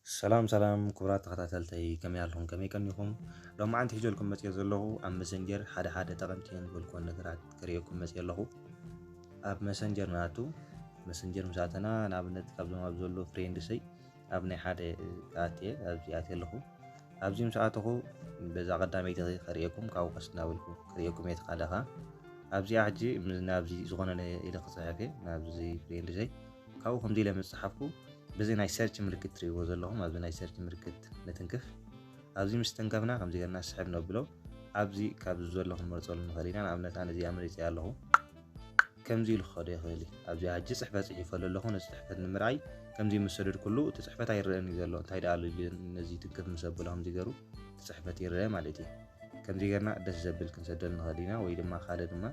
ሰላም ሰላም ክቡራት ተኸታተልተይ፣ ከመይ ኣለኹም? ከመይ ቀኒኹም? ሎማዓንቲ ሒዘልኩም መፅየ ዘለኹ ኣብ መሰንጀር ሓደ ሓደ ጠቐምቲ እዮም ዝበልኩዎ ነገራት ከርእየኩም መፅየ ኣለኹ። ኣብ መሰንጀር ንኣቱ። መሰንጀር ምስ ኣተና፣ ንኣብነት ካብዞም ኣብ ዘሎ ፍሬንድሰይ ኣብ ናይ ሓደ ኣትየ፣ ኣብዚ ኣትየ ኣለኹ። ኣብዚ ምስ ኣተኹ በዛ ቀዳመይቲ ከርእየኩም፣ ካብኡ ቀስ እናበልኩ ከርእየኩም እየ። ተኻእለ ኸዓ ኣብዚኣ ሕጂ ም-፣ ናብዚ ዝኾነ ነ-፣ ኢለ ክፅሕፍ እየ፣ ናብዚ ፍሬንድሰይ። ካብኡ ከምዚ ኢለ ምስ ፀሓፍኩ፣ በዚ ናይ ሰርች ምልክት ትሪእዎ ዘለኹም፣ ኣብዚ ናይ ሰርች ምልክት ንትንክፍ። ኣብዚ ምስ ተንከፍና ከምዚ ጌርና ስሕብ ነብሎ። ኣብዚ ካብዚ ዘሎ ክንመርፀሉ ንኽእል ኢና። ንኣብነት ኣነ እዚኣ መሪፀ ኣለኹ። ከምዚ ኢሉ ክኸዶ ይኽእል እዩ። ኣብዚ ሕጂ ፅሕፈት ፅሒፈሉ ኣለኹ። ነዚ ፅሕፈት ንምርኣይ ከምዚ ምስ ሰደድኩሉ እቲ ፅሕፈት ኣይረኣን እዩ ዘሎ። እንታይ ደኣ ኣሎ ኢሉ ነዚ ትንክፍ ምስ ኣብሎ ከምዚ ገይሩ እቲ ፅሕፈት ይረአ ማለት እዩ። ከምዚ ጌርና ደስ ዘብል ክንሰደሉ ንኽእል ኢና፣ ወይ ድማ ካልእ ድማ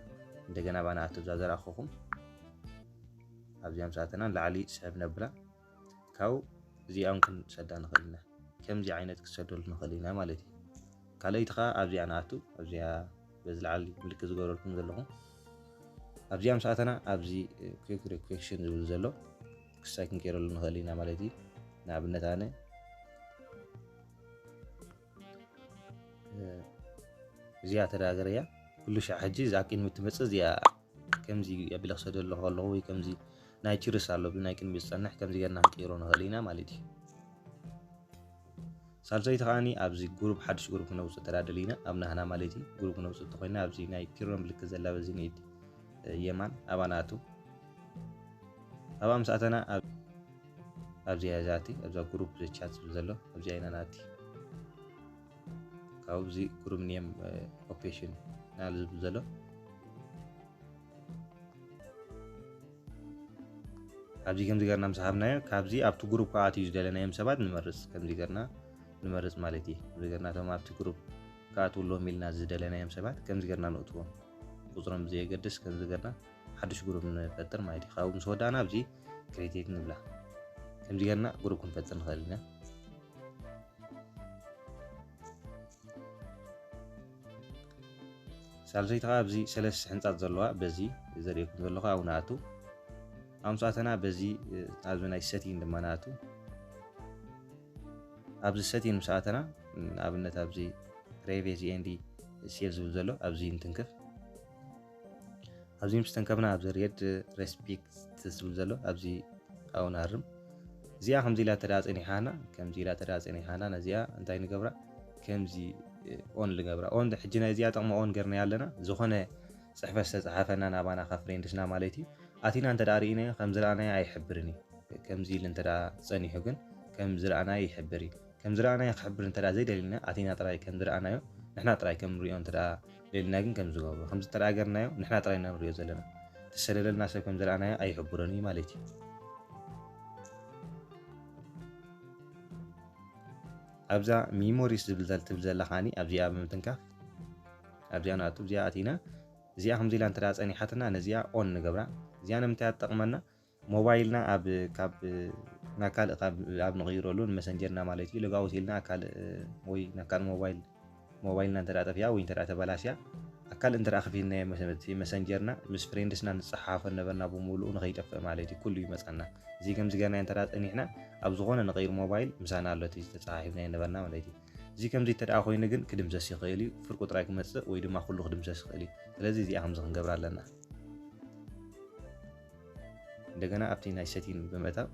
እንደገና ባና ኣቶ እዛ ዘርኣኹኹም ኣብዚኣ ምስ ኣተና ንላዕሊ ስሕብ ነብላ። ካብኡ እዚኣ እውን ክንሰዳ ንኽእል ኢና። ከምዚ ዓይነት ክሰደሉ ንኽእል ኢና ማለት እዩ። ካልኣይቲ ኸዓ ኣብዚኣ ንኣቱ፣ ኣብዚኣ በዚ ላዕሊ ምልክት ዝገበረልኩም ዘለኹም ኣብዚኣ ምስ ኣተና ኣብዚ quick requisition ዝብል ዘሎ ክሳይ ክንቀይረሉ ንኽእል ኢና ማለት እዩ። ንኣብነት ኣነ እዚኣ ተዳገረያ ኩሉ ሻዕ ሕጂ እዛ ቅድሚ ትመፅእ እዚኣ ከምዚ ኣቢለ ክሰደሉ ከለኹ ወይ ከምዚ ናይ ችርስ ኣሎ ብናይ ቅድሚ ዝፀንሕ ከምዚ ጌርና ክንቅይሮ ንኽእል ኢና ማለት እዩ። ሳልሰይቲ ከዓኒ ኣብዚ ግሩፕ ሓድሽ ግሩፕ ክነውፅእ ተዳደሊና ኣብ ናህና ማለት እዩ። ግሩፕ ክነውፅእ እንተኮይና ኣብዚ ናይ ፒሮ ምልክት ዘላ በዚ ንኢድ የማን ኣብኣ ንኣቱ። ኣብኣ ምስ ኣተና ኣብ-፣ ኣብዚኣ እያ ዝኣቲ፣ ኣብዛ ግሩፕ ዘቻት ዝብል ዘሎ ኣብዚኣ ኢና ንኣቲ። ካብዚ ግሩፕ ኔም ኦፕሽን ናል ዝብል ዘሎ ኣብዚ ከምዚ ገርና ምስ ሃብናዮ ካብዚ ኣብቲ ግሩፕ ክኣትዩ ዝደለናዮም ሰባት ንመርፅ። ከምዚ ገርና ንመርፅ ማለት እዩ። ከምዚ ገርና እቶም ኣብቲ ግሩፕ ክኣትውሎም ኢልና ዝደለናዮም ሰባት ከምዚ ገርና ንእትዎም። ቁፅሮም ብዘየገድስ ከምዚ ገርና ሓድሽ ግሩፕ ንፈጥር ማለት እዩ። ካብኡ ምስ ወዳእና ኣብዚ ክሬቴት ንብላ። ከምዚ ገርና ግሩፕ ክንፈጥር ንኽእል ኢና። ሳልሰይቲ ከዓ ኣብዚ ሰለስተ ሕንፃት ዘለዋ በዚ ዘርእየኩም ዘለኹ ኣብኡ ንኣቱ። ኣብ ምስ ኣተና በዚ ኣብዚ ናይ ሴቲንግ ድማ ንኣቱ። ኣብዚ ሴቲንግ ምስ ኣተና ንኣብነት ኣብዚ ፕራይቬሲ ኤንድ ሴፍ ዝብል ዘሎ ኣብዚ እንትንክፍ። ኣብዚ ምስ ተንከፍና ኣብዚ ሬድ ሬስፔክት ዝብል ዘሎ ኣብዚ ኣብኡ ንኣርም። እዚኣ ከምዚ ኢላ ተዳ ፀኒሓና፣ ከምዚ ኢላ ተዳ ፀኒሓና ነዚኣ እንታይ ንገብራ? ከምዚ ኦን ንገብራ። ኦን ሕጂ ናይ እዚኣ ጥቕሚ ኦን ገርናያ ኣለና። ዝኾነ ፅሕፈት ዝተፅሓፈና ናባና ካብ ፍሬንድስና ማለት እዩ። ኣቲና እንተ ደኣ ርኢናዮ ከም ዝረኣናዮ ኣይሕብርን እዩ። ከምዚ ኢሉ እንተ ደኣ ፀኒሑ ግን ከም ዝረኣናዮ ይሕብር እዩ። ከም ዝረኣናዮ ክሕብር እንተ ደኣ ዘይደሊና ኣቲና ጥራይ ከም ዝረኣናዮ ንሕና ጥራይ ከም ንሪኦ እንተ ደኣ ደሊና ግን ከም ዝገብሮ። ከምዚ እንተ ደኣ ገርናዮ ንሕና ጥራይ ኢና ንሪኦ ዘለና። እቲ ዝሰደደልና ሰብ ከም ዝረኣናዮ ኣይሕብሮን እዩ ማለት እዩ። ኣብዛ ሚሞሪስ ዝብል ዘል-፣ ትብል ዘላ ከዓኒ ኣብዚኣ ብምትንካፍ ኣብዚኣ ንኣቱ፣ ኣብዚኣ ኣቲና እዚኣ ከምዚ ኢላ እንተ ደኣ ጸኒሓትና ነዚኣ ኦን ንገብራ። እዚኣ ንምንታይ እያ ትጠቕመና? ሞባይልና ኣብ፣ ካብ፣ ናብ ካልእ ካብ፣ ኣብ ንቕይረሉ ንመሰንጀርና ማለት እዩ። ሎግ ኣውት ኢልና ኣብ ካልእ ወይ ናብ ካልእ ሞባይል፣ ሞባይልና እንተ ደኣ ጠፊኣ ወይ እንተ ደኣ ተበላሽያ ኣብ ካልእ እንተ ደኣ ከፊትናዮ መሰ-፣ እቲ መሰንጀርና ምስ ፍሬንድስና ንጸሓሓፎ ነበርና ብምሉኡ ንኸይጠፍእ ማለት እዩ። ኩሉ ይመጸና። እዚ ከምዚ ገርና እንተ ደኣ ጸኒሕና ኣብ ዝኾነ ንቐይር ሞባይል ምሳና ኣሎ እቲ ዝተጸሓሒፍናዮ ነበርና ማለት እዩ። እዚ ከምዚ እንተ ደኣ ኮይኑ ግን ክድምሰስ ይኽእል እዩ። ፍርቁ ጥራይ ክመጽእ ወይ ድማ ኩሉ ክድምሰስ ይኽእል እዩ። ስለዚ እዚኣ ከምዚ ክንገብራ ኣለና። እንደገና ኣብቲ ናይ ሴቲንግ ብምእታው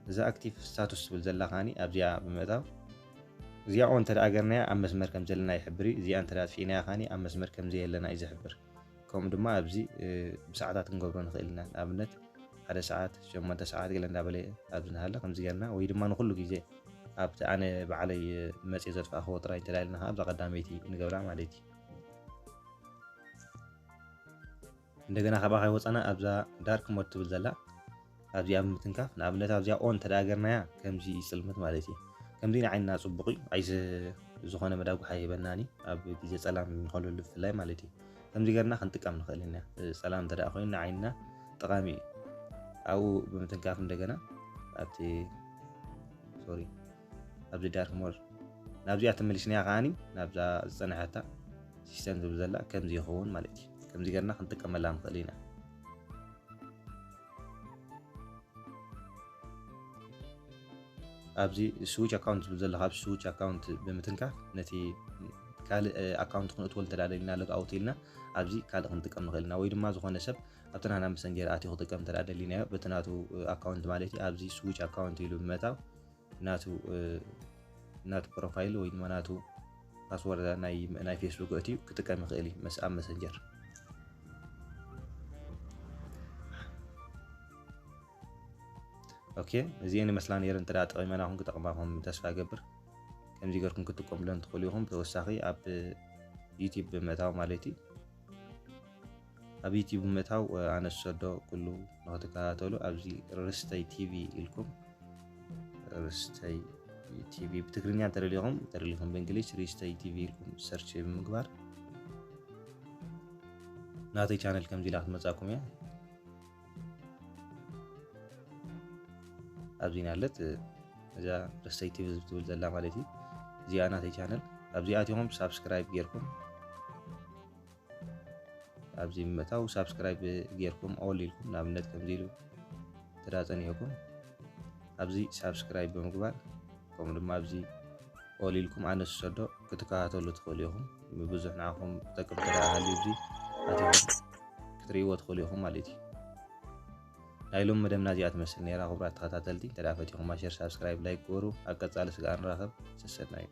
እዛ ኣክቲቭ ስታቱስ ትብል ዘላ ከዓኒ ኣብዚኣ ብምእታው እዚኣ ኦን እንተ ደኣ ገርናያ ኣብ መስመር ከም ዘለና ይሕብር እዩ። እዚኣ እንተ ደኣ ኣጥፊእናያ ከዓኒ ኣብ መስመር ከም ዘየለና እዩ ዝሕብር። ከምኡ ድማ ኣብዚ፣ እ፣ ብሰዓታት ክንገብሮ ንኽእል ኢና። ንኣብነት ሓደ ሰዓት፣ ሸሞንተ ሰዓት ገለ እንዳበለ ኣብዚ ንሃለ ከምዚ ገርና ወይ ድማ ንኹሉ ግዜ ኣብቲ ኣነ ባዕለይ መጽየ ዘጥፋእክዎ ጥራይ እንተ ደኣ ኢልና ከኣ ኣብዛ ቀዳመይቲ ንገብራ ማለት እዩ። እንደገና ካብኣ ከይወጻና ኣብዛ ዳርክ ሞድ ትብል ዘላ ኣብዚኣ ብምትንካፍ፣ ንኣብነት ኣብዚኣ ኦን እንተ ደኣ ገርናያ ከምዚ ይጽልምት ማለት እዩ። ከምዚ ንዓይንና ጽቡቕ እዩ። ኣይ ዝ-፣ ዝኾነ መዳጉሒ ኣይህበናን እዩ። ኣብ ግዜ ጸላም ንኸልሉ ብፍላይ ማለት እዩ። ከምዚ ገርና ክንጥቀም ንኽእል ኢና። ጸላም እንተ ደኣ ኮይኑ ንዓይንና ጠቓሚ እዩ። ኣብኡ ብምትንካፍ እንደገና ኣብቲ፣ ሶሪ፣ ኣብዚ ዳርክ ሞድ ናብዚኣ ተመሊስናያ ከዓኒ ናብዛ ዝጸንሐታ ሲስተም ዝብል ዘላ ከምዚ ይኸውን ማለት እዩ። ከምዚ ገርና ክንጥቀመላ ንኽእል ኢና። ኣብዚ ስዊች ኣካውንት ዝብል ዘሎ ካብ ስዊች ኣካውንት ብምትንካፍ ነቲ ካልእ ኣካውንት ክንእትወሉ እንተ ደኣ ደሊና፣ ሎግ ኣውት ኢልና ኣብዚ ካልእ ክንጥቀም ንኽእል ኢና። ወይ ድማ ዝኾነ ሰብ ኣብቲ ናህና መሰንጀር ኣትዩ ክጥቀም እንተ ደኣ ደሊናዮ፣ በቲ ናቱ ኣካውንት ማለት እዩ፣ ኣብዚ ስዊች ኣካውንት ኢሉ ብምእታው ናቱ ናቱ ፕሮፋይል ወይ ድማ ናቱ ፓስወርድ ናይ ፌስቡክ ኣእትዩ ክጥቀም ይኽእል እዩ ኣብ መሰንጀር። ኦኬ፣ እዚኤን ይመስላ ነይረን። እንተ ደኣ ጠቒመናኹም ክጠቕማኹም ተስፋ እገብር። ከምዚ ገርኩም ክትጥቀምለን ትኽእሉ ኢኹም። ብተወሳኺ ኣብ ዩቲብ ብምእታው ማለት እዩ፣ ኣብ ዩቲብ ብምእታው ኣነ ዝሰዶ ኩሉ ንኽትከታተሉ ኣብዚ ርስተይ ቲቪ ኢልኩም፣ ርስተይ ቲቪ ብትግርኛ እንተደሊኹም፣ እንተደሊኹም ብእንግሊሽ ርስተይ ቲቪ ኢልኩም ሰርች ብምግባር ናተይ ቻነል ከምዚ ኢላ ክትመጻኩም እያ። ኣብዚ ናለት እዛ ርስተይ ቲቪ ትብል ዘላ ማለት እዩ። እዚኣ ናተይ ቻነል። ኣብዚ ኣቲኹም ሳብስክራይብ ጌርኩም ኣብዚ ምእታው ሳብስክራይብ ጌርኩም ኦል ኢልኩም፣ ንኣብነት ከምዚ ኢሉ ተዳጸኒሕኩም ኣብዚ ሳብስክራይብ ብምግባር፣ ከምኡ ድማ ኣብዚ ኦል ኢልኩም ኣነ ዝሰዶ ክትከታተሉ ትኽእሉ ኢኹም። ብዙሕ ንዓኹም ጠቅም ተደኣ ሃልዩ ኣብዚ ኣቲኹም ክትርእይዎ ትኽእሉ ኢኹም ማለት እዩ። ናይ ሎም መደብና እዚኣ ትመስል ነይራ። ክቡራት ተኸታተልቲ፣ እንተ ደኣ ፈቲኹማ ሸር፣ ሳብስክራይብ፣ ላይክ ግበሩ። ኣብ ቀጻሊ ስጋኣ ንራኸብ። ሰሰናዩ።